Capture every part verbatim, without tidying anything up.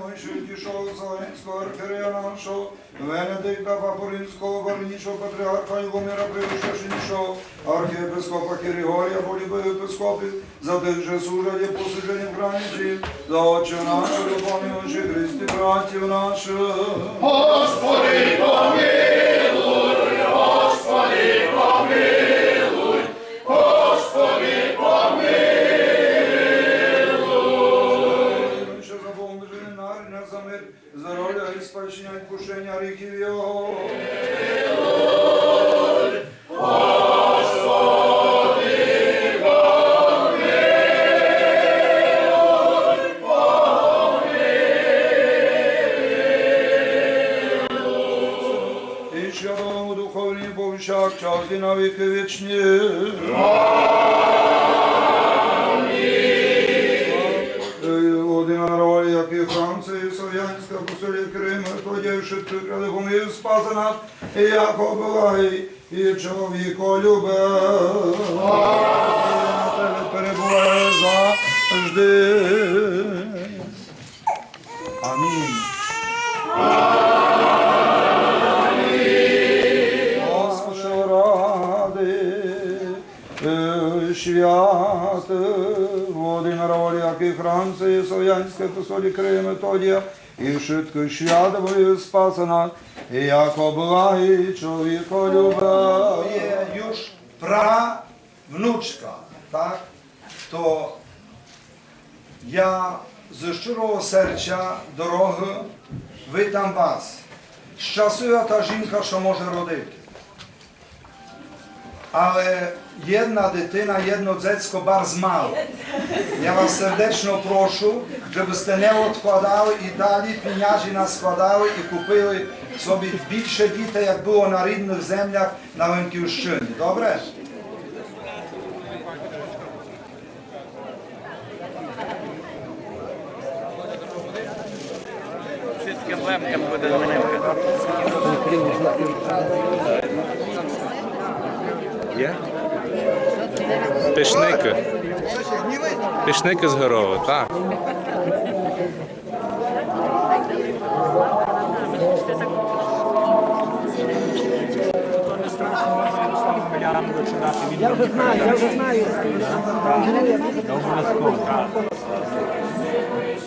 Мойшевітішого Вселенського архієрея нашого, Венедикта Папоринського, варнішого патріарха Любомира, преосвященнішого архієпископа Киригорія, полюбив епископів, за тых, же служать і послужені в храмі сим, за отців наших, духовных отців, христі братів наших. Господи, помилуй, Господи, помилуй, Господи, помилуй. Що за Богом, же не нарік нас за мир, здоровя і спасіння, відпущення гріхів його. І Святому Духові повсякчас і на вікы вічні. Амінь. Володимир Валій, якый храм сей, Словянська, апостолів Крим, Мефодія, вшыткых, коли помилуй, спаси нас, яко благый і чоловіколюбивый. Перебуває завжди. Амінь. Господи, ради, е, святых Володимира Валія, якый храм сей, Словянська, апостолів Крим, Мефодія, і вшыткых святых, помилуй, спаси нас, яко благый чоловіколюбивый. Є юж правнучка, так? То я зы щырого серця дорогы вітам вас. Щаслива та жінка, што може родити. Але єдна дитина, єдно дзецко барз мало. Я вас сердечно прошу, жебы сте не одкладали і далі пінязі наскладали і купили собі більше дітей, як было на рідных землях на Лемківщыні. Добре? Вшыткым Лемкам буде Лемка. Є? Пишникы. Пишникы з Горова, так. Я вже знаю, я вже знаю. Обов'язково.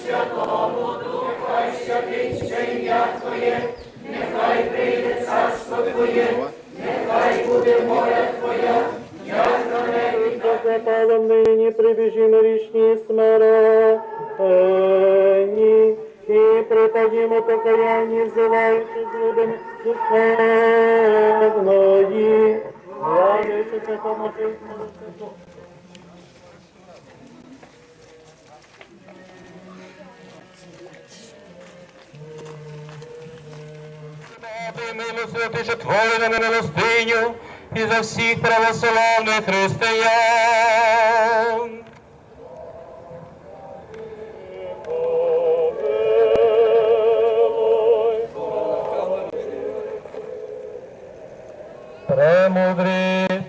Святому Духу, святиться ім'я Твоє, нехай прийде царство Твоє, нехай буде воля Твоя, як на небі, так на землі. Запалом нині прибіжімо рішні смирені і припадімо покаянні, взываючи з людини душевної, радуючи, помочи. Прийми милосердя, Твою на милостиню і за всіх православних християн. Премудрість.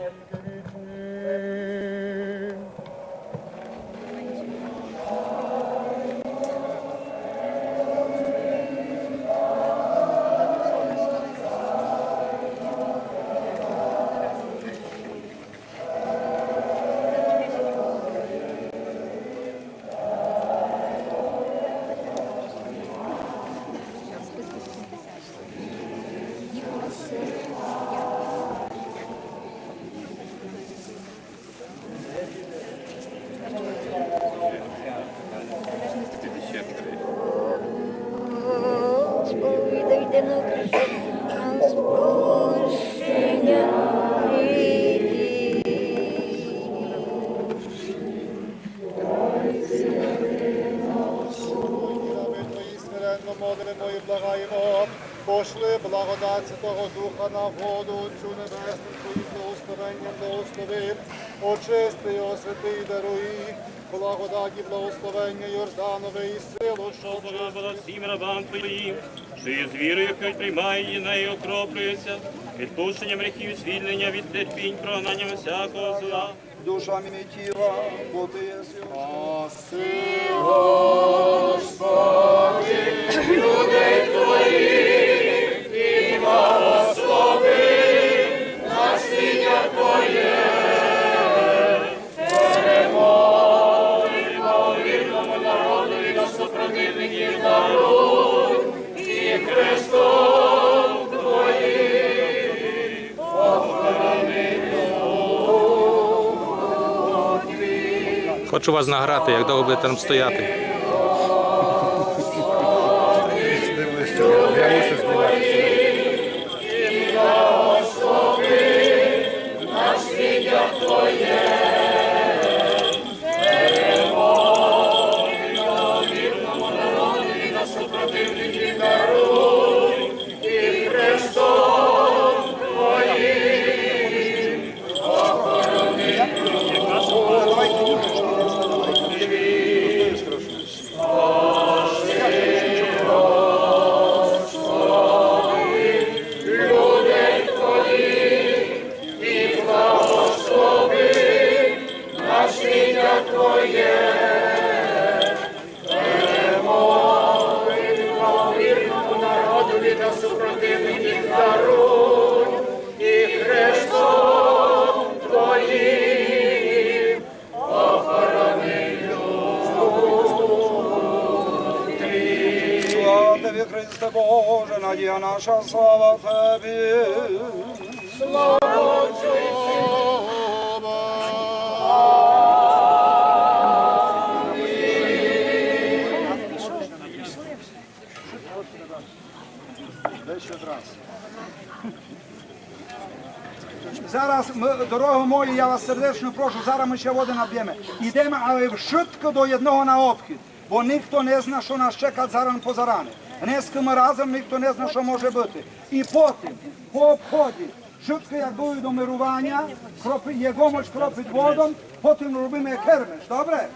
Святого Духа на воду, Отцю Небесный, Твоїм благословенням благослови, очисти і освяти і даруй, благодаті благословення Йорданове і силу, што Господи, очистить. Благослови всім рабам Твоїм, што із вірою, яку приймає, і нею окроплюється, відпущенням гріхів, звільнення від терпінь, прогнанням всякого зла. Душам і тілам, бо Ти єси. Спаси, Господи, людей Твоїх і благослови наслідя Твоє. Перемоги маловірному народу і на супротивників даруй, і Христом Твоїм. Хочу вас награти, як довго будете там стояти. Я мушу знімати. Вірному народові та супротивників даруй, і Христом Твоїм охорони люд Твій. Слава Тобі, Христе Боже, надія наша, слава Тобі. Слава Отцю і Сину. Зараз мы, дорогы мої, я вас сердечно прошу, зараз мы ще воды напєме. Ідеме, але вшытко до єдного на обхід, бо нихто не зна, што нас чекат заран позаране. Днеска мы разом, нихто не зна, што може быти. І потім, по обході, вшытко, як были до мируваня, кропи-, єгомоль кропит водом, потім робиме кермеш, добре?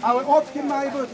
Але обхід має быти.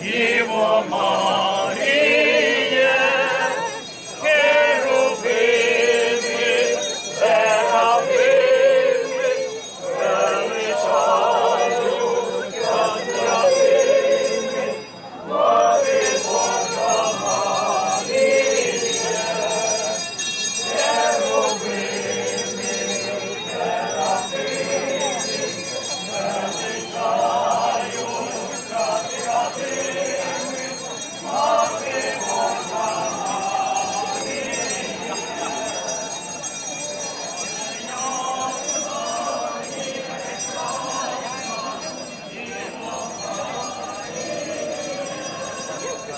Діво Маріє, херувими, серафими, величають ся святими, Мати Божа Маріє, херувими, серафими, величають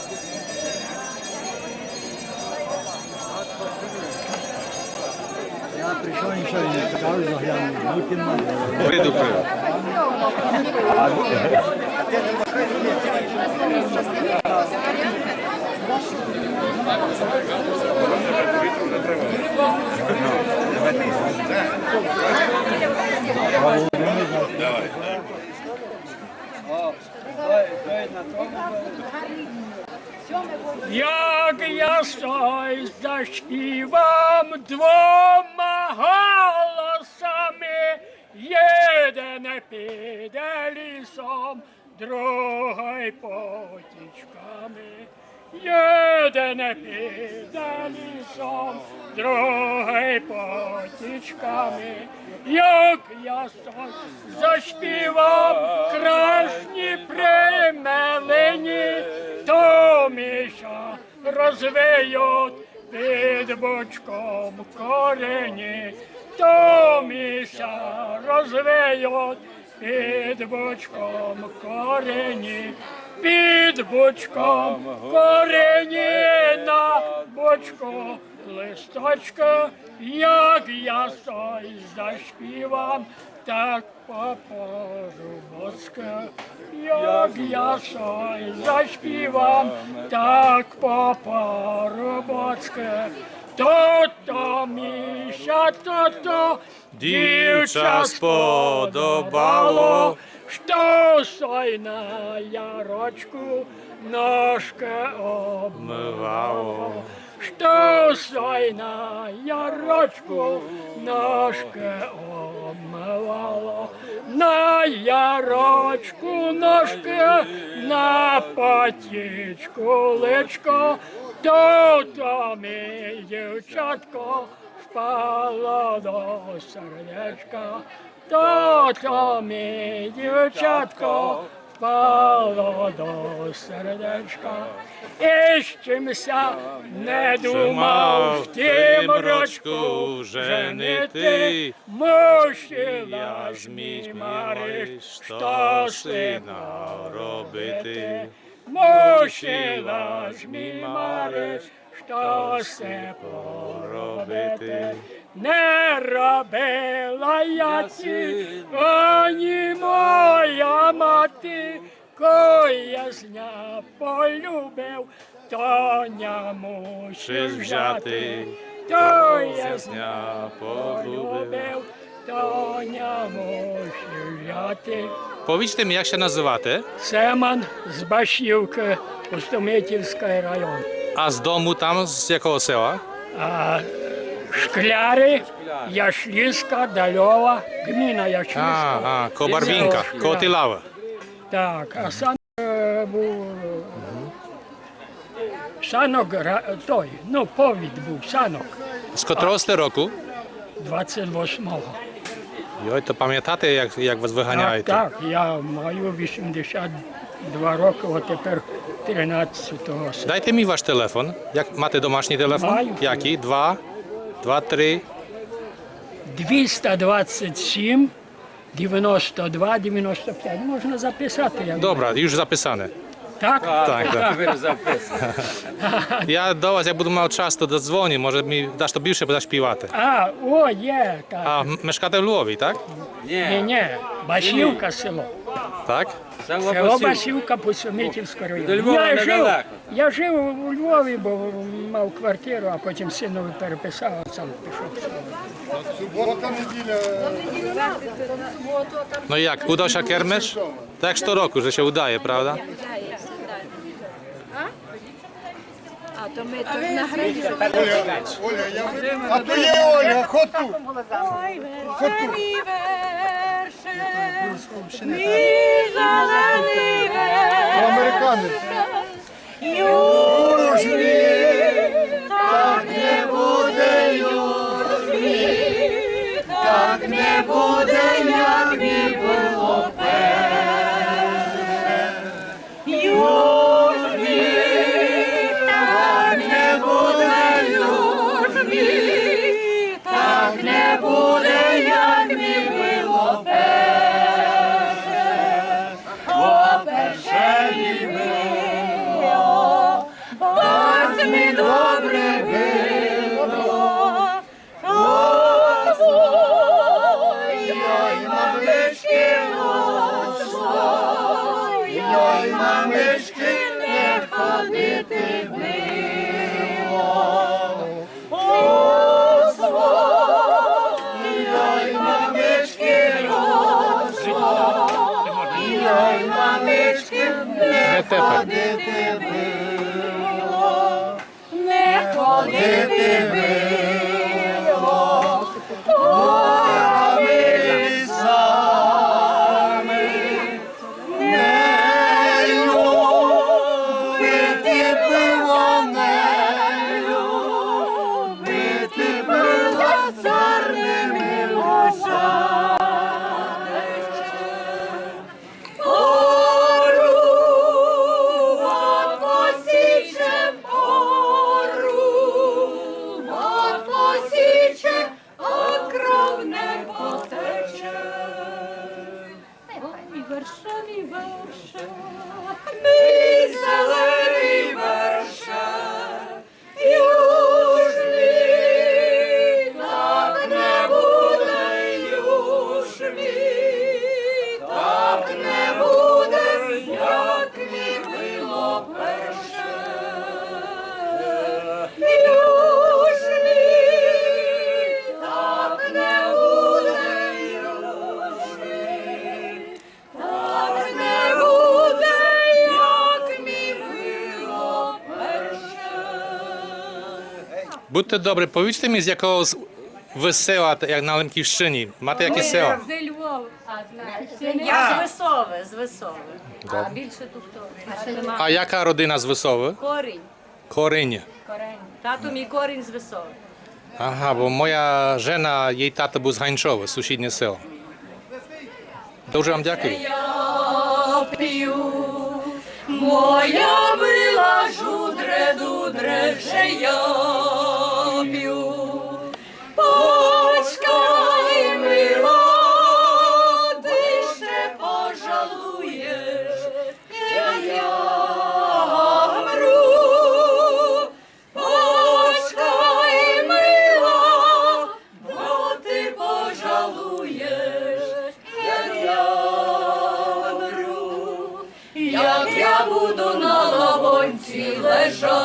ся святими, Я прийшов, нічого не казав, заглянув, мутимо. Прийду, прийду. Як я сой заспівам двома голосами, єден піде лісом, другый потічками. Єден піде лісом, другый потічками. Як я сой заспівам красні примелині, то ми ся розвиють під бочком корені, то ми ся розвиють під бочком корені, під бочком корені, на бочку листочка, як я сой заспівам, так по-парубоцьки, як я сой заспівам, так по-парубоцьки. То-то ми ся, то-то дівча сподобало, што сой на ярочку ножкы обмывало. Што сой на ярочку ножкы обмывало, на ярочку ножкы, на потічку личко, то-то ми дівчатко впало до сердечка. То-то ми, дівчатко, впало до сердечка. І з чим ся не думав в тім рочку женити, мусила ж мі, Мариш, што сина робити. Мусила ж мі, Мариш, што се поробити. Не робила я ті, ані моя мати, кой єс ня полюбив, то ня мусив взяти. Кой єс ня полюбив, то ня мусив взяти. Повіджте мі, як ся называте? Семан з Башівкы, Пустомитівськый район. А з дому там, з якого села? А, Шкляры, Яшлівска, Дальова, гміна Яшлівска. А, а, коло Барвінка, коло Тилавы. Так, а сам, е, быв Санок, ра-, той, ну, повіт быв, Санок. З котрого сте року? Двадцять восьмого. Йой, то памятате, як, як вас выганяли? Так, так, я маю вісімдесят два рокы, от тепер тринадцятого се. Дайте мі ваш телефон. Як, мате домашній телефон? Маю. Якый? Два, два, три. Двіста двадцять сім, девяносто два, девяносто пять. Можна записати, як... Добре, юж записане. Так? Так, так. Камеру записує. Я до вас, як буду мав час, то додзвоню, може мі дашто більше буде співати. А, о, є, так. А м-, мешкате в Львові, так? Ні, ні, Башівка село. Так? Село Башівка, Пустомитівського району. До Львова недалеко. Я жив у Львові, бо мав квартиру, а потім синові переписав, а сам пішов в село. Субота, неділя. Ну як, удав ся кермеш? Так як штороку, же ся удає, правда? Удає ся, так. А то ми то награджуємо. Оля, Оля, я... А то є Оля, ход ту. Ход ту. Американець. Южні, так не буде, южні, так не буде, як ми было перше. Южні, так не буде, южні, так не буде, як ми было перше. О, перше ми было, бац ми добре было. О, свой, йой, мамички, о, свой, йой, мамички, не ходити было. О, свой, йой, мамички, о, свой, йой, мамички, не ходити было. Не ходити было, горами, лісами, не любити было, не любити было, з чорными очами. Порубать посіче, порубать посіче, а кров не потече. Ой, верша, мій верша, мій зеленый верша, южный, так не буде, южный, так не буде, як ми было перше. Южный, так не буде, южный, так не буде, як ми было перше. Будьте добрі, повіджте мі, з якого с-, вы села, т-, як на Лемківщыні. Мате якесь село? Зі Львова. Я з Висови, з Висови. Добрі. А більше тут хто? А яка родина з Висовы? Корінь. Корінь. Корінь. Тато мій корінь з Висови. Ага, бо моя жена, єй тато быв з Ганчовы, сусіднє село. Дуже вам дякую. Я пю, моя была жудре, дудре, же я пю. Почкай, мила, ты ще пожалуєш, як я вмру. Почкай, мила, бо ты пожалуєш, як я вмру. Як я буду на лавонці лежати,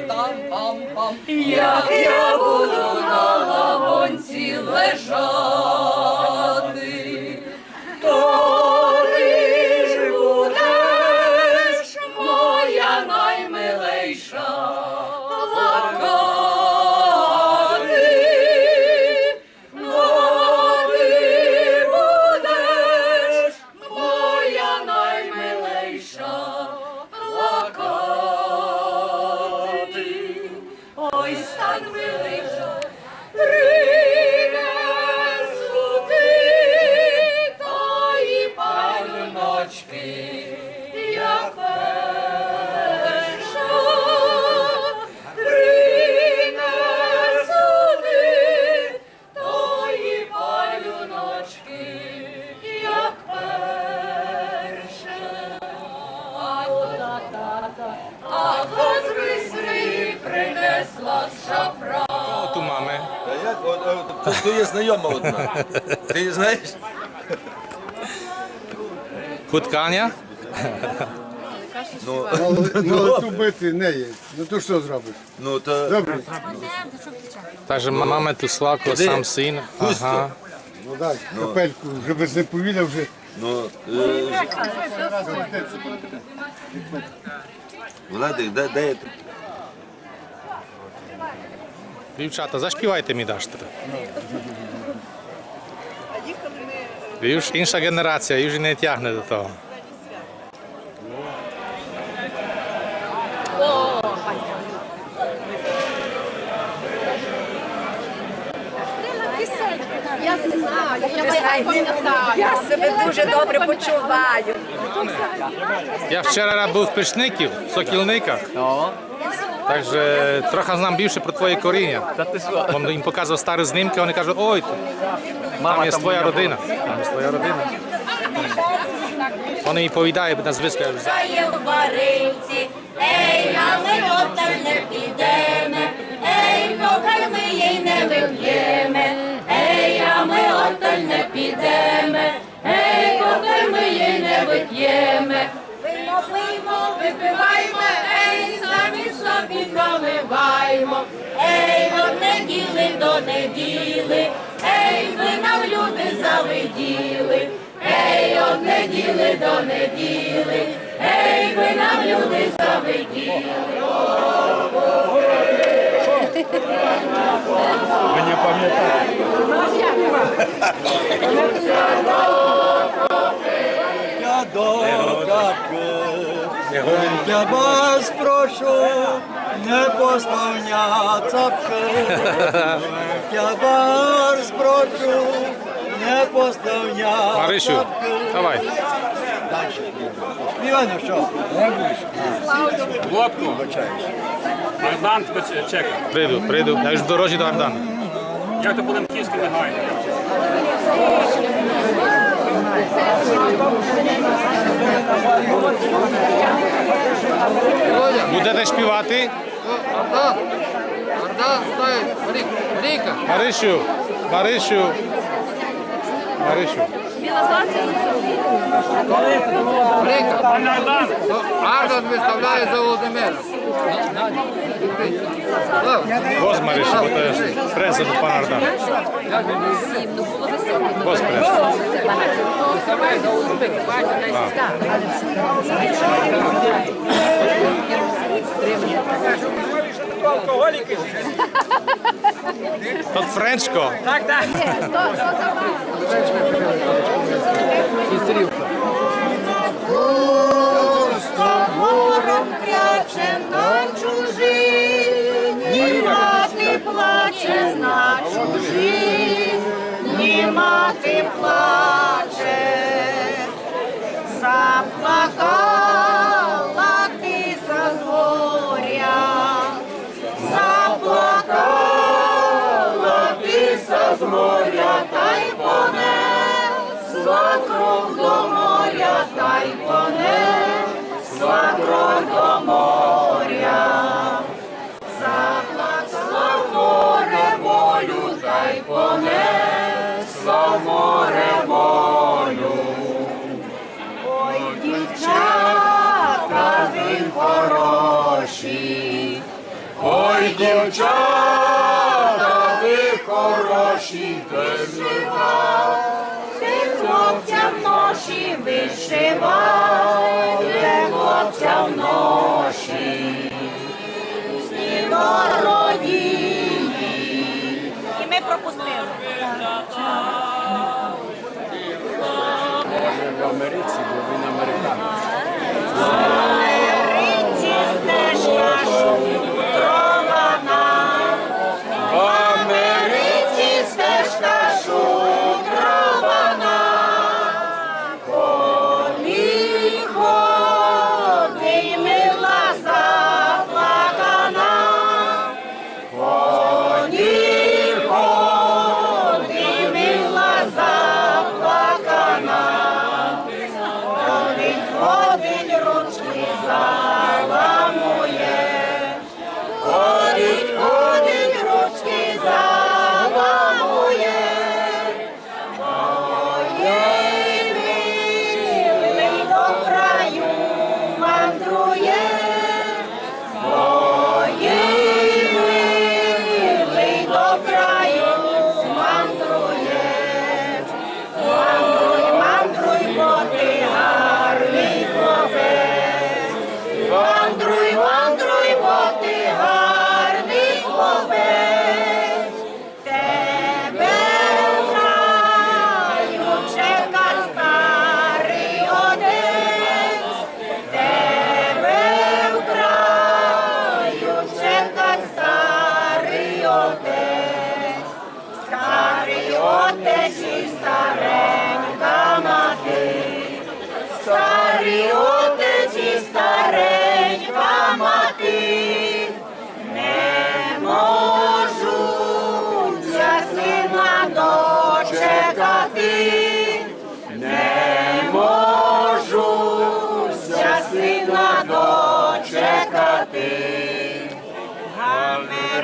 там-пам-пам, як я буду на лавонці лежати, то ты ж будеш, моя наймилейша, плакати. Бо ты будеш, моя наймилейша, плакати. Ой, стань, милий, принесу ти тої палюночки, як перша. Принесу ти тої палюночки, як перше. А то та тата, а то зрись принесла шафран. Кого ту маме? Та як? О, о, то, то є знайома одна. Ты її знаєш? Хутканя? Ну, ну, ту быти не є. Ну, то што зробиш? Ну, то... Добрі. Так же ма-, маме ту Славко, сам син. Ага. Ну, дай, капельку, жебы не повідав, же Ну, е, Владик, де, де ти? Дівчата, заспівайте ми дашто. Вы уж інша ґенерація, уж не тягне до того. Я знаю, я пам'ятаю. Я себе дуже добре почуваю. Я вчера був в Пишників, в Сокільниках. Так же трохи знам більше про твоє коріння. Та ти што? Бо їм показував старі знімки, вони кажуть: «Ой, там є твоя родина. Там є твоя родина». Вони їй повідають на звиська. Є в Варинці, ей, а мы одталь не підеме, ей, покаль мы її не выпєме, ей, а мы одталь не підеме, ей, покаль мы її не выпєме. Пиймо, пиймо, выпиваймо, ей, самі собі проливаймо, ей, од неділі до неділі, ей, бы нам люди завиділи, ей, од неділі до неділі, ей, бы нам люди завиділи. Вы не пам'ятаєте. Я до капкы, я вас прошу, не постав ня цапкы. Я вас прошу, не постав ня цапкы. Марисю, давай. Дальше. Співай, ну што? Лодку. Ардан тебе чека. Прийду, прийду. Я ж в дорозі до Ардана. Як то будемо київськими гайдами? Будете співати? Ардан! Ардан, стой! Марі-, Марійка! Марисю! Марисю! Марисю! Марійка! Пане Ардан! Ардан виставляє за Володимира. Возьми, Марисю, бо то є презент пана Ардана. Возьми, Марисю. А. Алкоголики. Тот Френчко. Так, так. Сестрівка. Густо мором кряче на чужині, мати плаче на чужині, мати плаче. Заплакала ти за горя. Заплакала ти ся з моря, тай понесла кров до моря, тай понесла кров до моря. Заплакала в море волю, тай понесла в море волю. Ой, дівчата ви хороші, ой, дівчата ви хороші, вышивайте хлопцям ноші, вышивайте хлопцям ноші. Всі молоді. І ми пропустили. Може, в Америці, бо він американець. В Америці стежка шудрована. В Америці стежка шудрована. Ходи, ходи, мила заплакана. Ходи, ходи, мила заплакана, ходить, ходить, ручки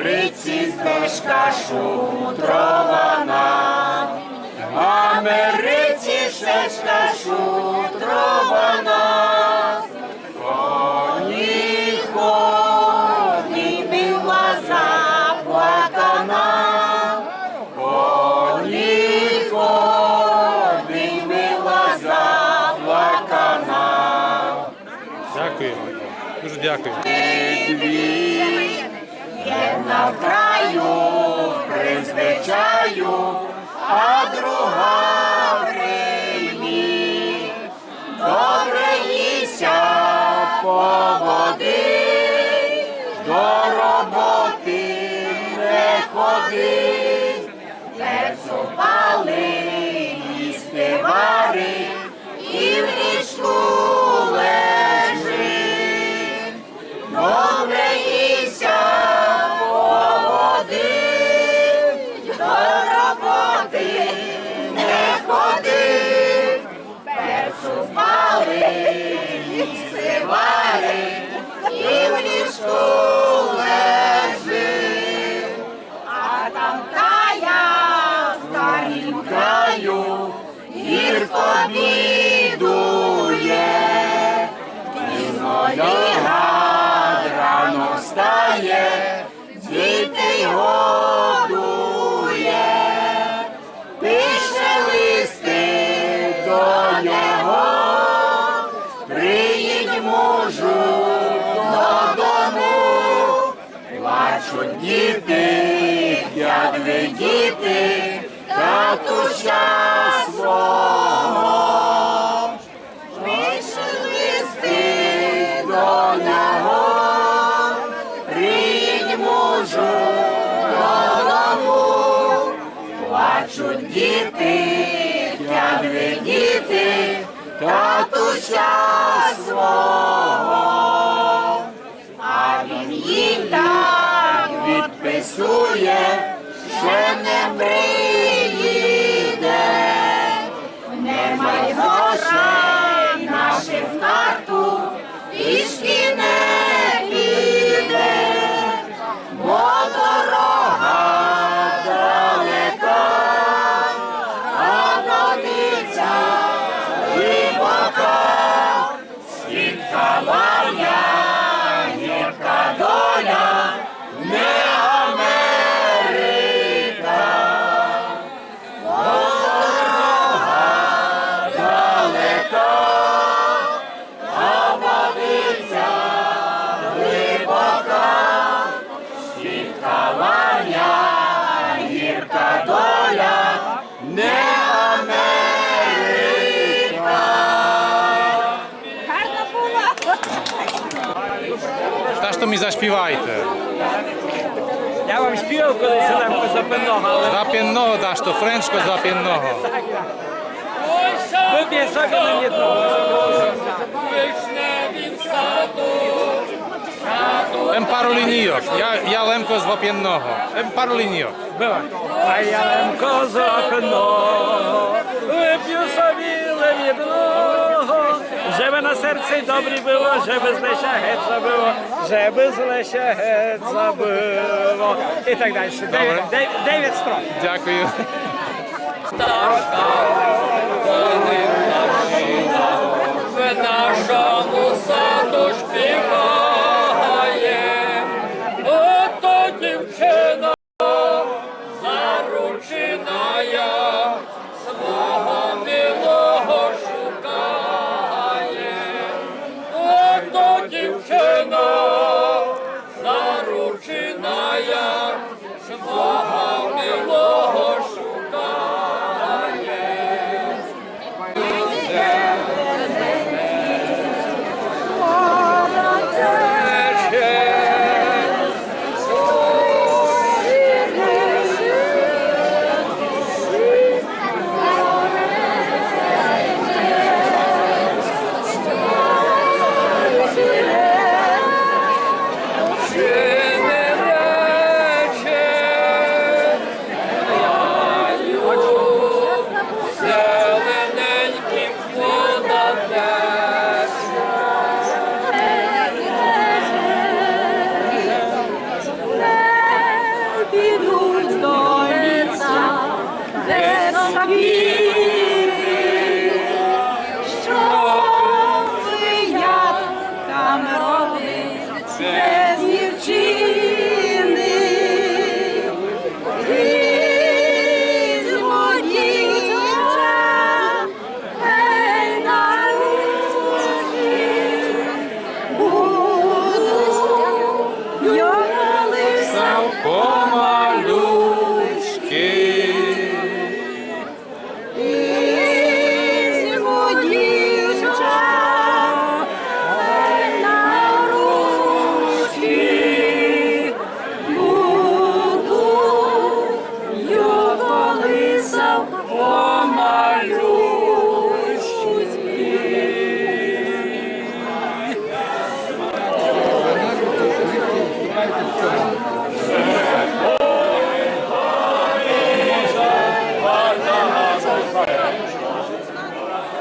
Америці стежка шутрована, Америці стежка шутрована. По ній ходить мила заплакана, по ній ходить мила заплакана. Дякую. Дуже дякую. Дві. Єдна в краю, при звичаю, а друга в Римі. Добре їй ся поводить, до роботы не ходить, перцю палить, їсти варить і в ліжку лежить. Добре їй ся поводить, до роботы не ходить, перцю палить, їсти варить і в ліжку лежить. А там тая в старім краю гірко бідує, пізно лягать, рано встає, дітей годує. Пише листы до нього: приїдь, мужу, додому. Плачуть діти, хотять видіти татуся свого. Пише листы до нього: приїдь, мужу, додому. Плачуть діти, хотять видіти татуся свого. А він їй так відписує, што не приїде. Не май грошей на шифкарту, пішки не піде, бо дорога далека, а водиця глибока. Свідка вам я, гірка доля, не Америка. Бо дорога далека, а водиця глибока. Свідка вам я, гірка доля, не Америка. Гарно было. Дашто мі заспівайте. Я вам співав колись Лемко Запенного, але... Запенного, дашто, френчко Запенного. Выбір собі на єдного. Лем пару лінійок. Я, я Лемко з Вапенного. Лем пару лінійок. Было. А я Лемко Запенного, выпю собі лем єдного, жебы на серци добрі было, жебы зле ся геть забыло, жебы зле ся геть забыло. І так далі. Добре. Девять, девять строф. Дякую. Пташка, коли пташина в нашому саду співає, ото дівчина заручиная свого милого шукає. Ото дівчина заручиная свого милого шукає. Без дівчини, візьму дівча, гей, на ручки, буду я колиса помалючки. Візьму дівча на ручки, буду я колиса помалючки.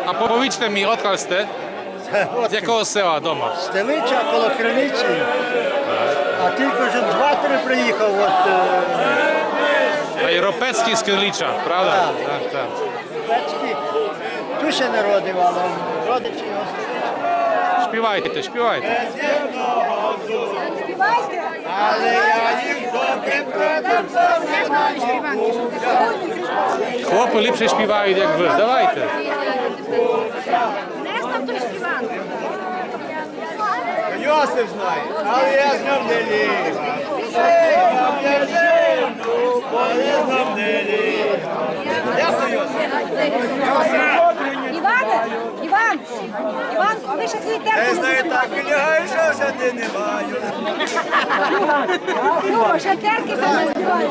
А повічте мі, одкаль сте? З якого села дома? З Кирлича, коло Криниці. А тілько ж з Ватры приїхав, от, е, Ай, Ропецькый з Кирлича, правда? Так. Так, так. Ропецькый. Ту ся народив, але родичі його з Кирлича. Шпівайте, шпівайте. Співайте. Але я їх добре продам. Хлопы ліпше шпівають, як вы. Давайте. Не знам ту шпіванку. Йосип знає, але я з ним не ліг. Я з ним не ліг. Ясно, Йосип? Іване, Іван, Іванко, а вы ще свої терки не знаю, так і лягаю, що ще ти не маю. Ну, ще терки не співають.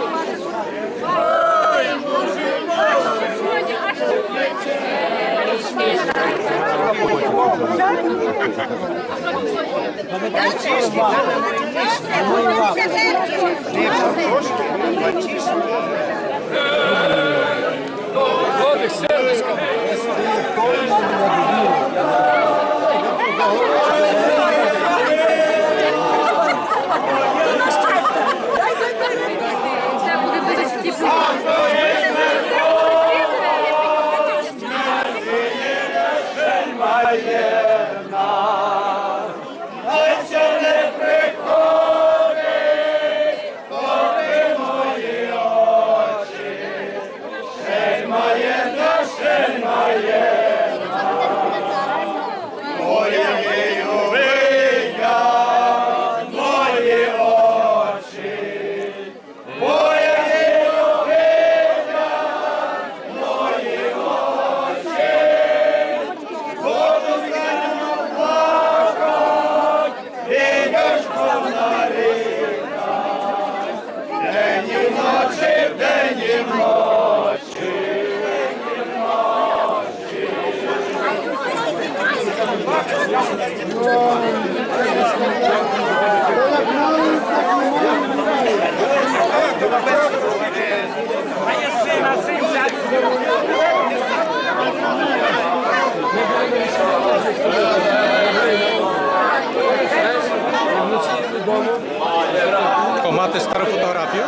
О, мати стару фотографію?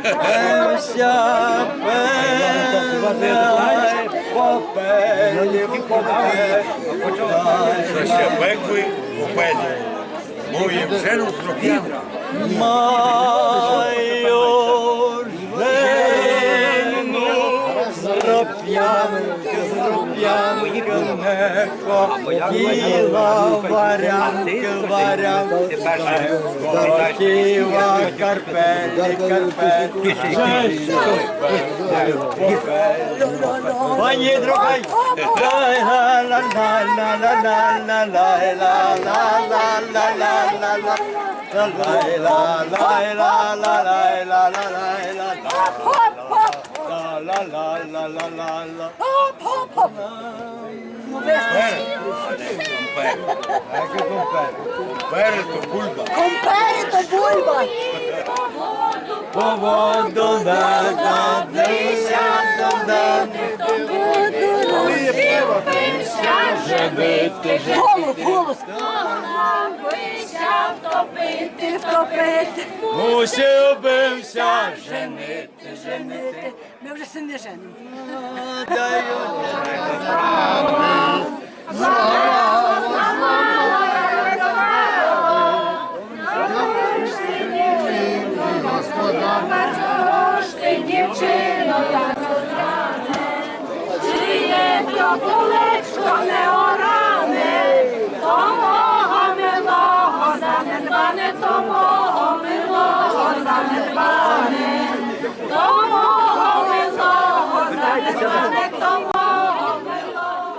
Певся, певся, попель, попель. Ще бекуй, попель. Мою жену з Ропянка. Маю жену з Ропянки, з Ропянки не хотіла варянки, варянки не хотіла, Карпети, Карпети. Пані дорога, Хоп, хоп, хоп. Хоп, хоп, хоп. Компери то бульба. Компери то бульба. По воду надо, дися туди. Голос, голос. Втопити, втопити. Мусив би ся женити, женити. Мы уже ся не женим. Чиє то полечко не оране, то мого милого занедбане, то мого милого занедбане, то мого милого занедбане, то мого милого.